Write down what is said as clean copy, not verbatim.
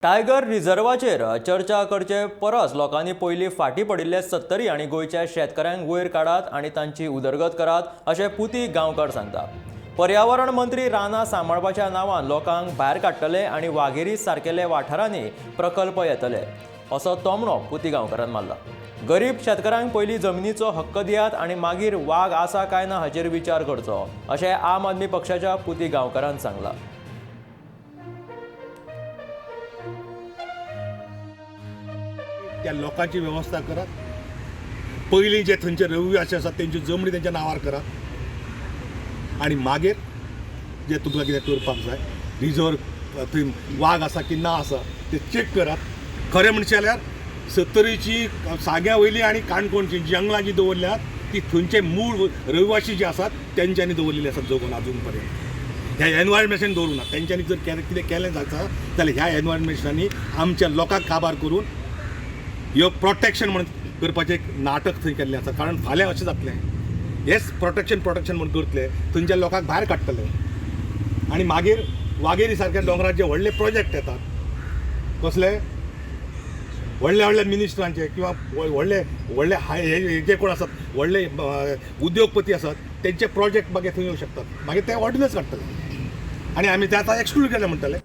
Tiger रिझर्वाचेर चर्चा करचे परस लोकांनी पयलीं फाटीं पडिल्ले सत्तरी आनी गोंयच्या शेतकारांक वयर काडात आनी तांची उदरगत करात अशें पुती गांवकार सांगता. पर्यावरण मंत्री रानां सांबाळपाच्या नांवान लोकांक भायर काडटले आनी वाघेरी सारकेले वाठारांनी प्रकल्प येतले असो तोमणो पुती गांवकारान मारला. गरीब शेतकारांक पयलीं जमनीचो हक्क दियात आनी मागीर वाग आसा काय ना हाचेर विचार करचो अशें आम आदमी पक्षाच्या पुती गांवकारान सांगलां. त्या लोकांची वेवस्था करात. पयलीं जे थंयचे रहिवासी आसात तेंच्यो जमनी तेंच्या नांवार करात आनी मागीर जे तुमकां कितें करपाक जाय, रिजर्व थंय वाग आसा की ना आसा ते चॅक करात. खरें म्हणचें जाल्यार सत्तरीची सांग्या वयली आनी काणकोणची जंगलां जी दवरल्यात ती थंयचे मूळ रहिवासी जे आसात तेंच्यांनी दवरलेली आसात जगोवन आजून पर्यंत. ह्या एनवायरमेंटान दवरूंक ना. तेंच्यांनी जर कितें केलें जाता जाल्यार ह्या एनवायरमेंटांनी आमच्या लोकांक काबार करून ह्यो प्रोटेक्शन म्हणून करपाचें एक नाटक थंय केल्लें आसा. कारण फाल्यां अशें जातलें, हेच प्रोटेक्शन प्रोटेक्शन म्हूण करतले, थंयच्या लोकांक भायर काडटले आनी मागीर वागेरी सारक्या दोंगरार जे व्हडले प्रोजेक्ट येतात, कसले व्हडले व्हडले मिनिस्टरांचे किंवा व्हडले व्हडले हाय हे जे कोण आसात व्हडले उद्योगपती आसात तेंचे प्रोजेक्ट मागीर थंय येवं शकतात. मागीर ते ऑर्डिनन्स काडटले आनी आमी ते आतां एक्सक्लूड केले म्हणटले.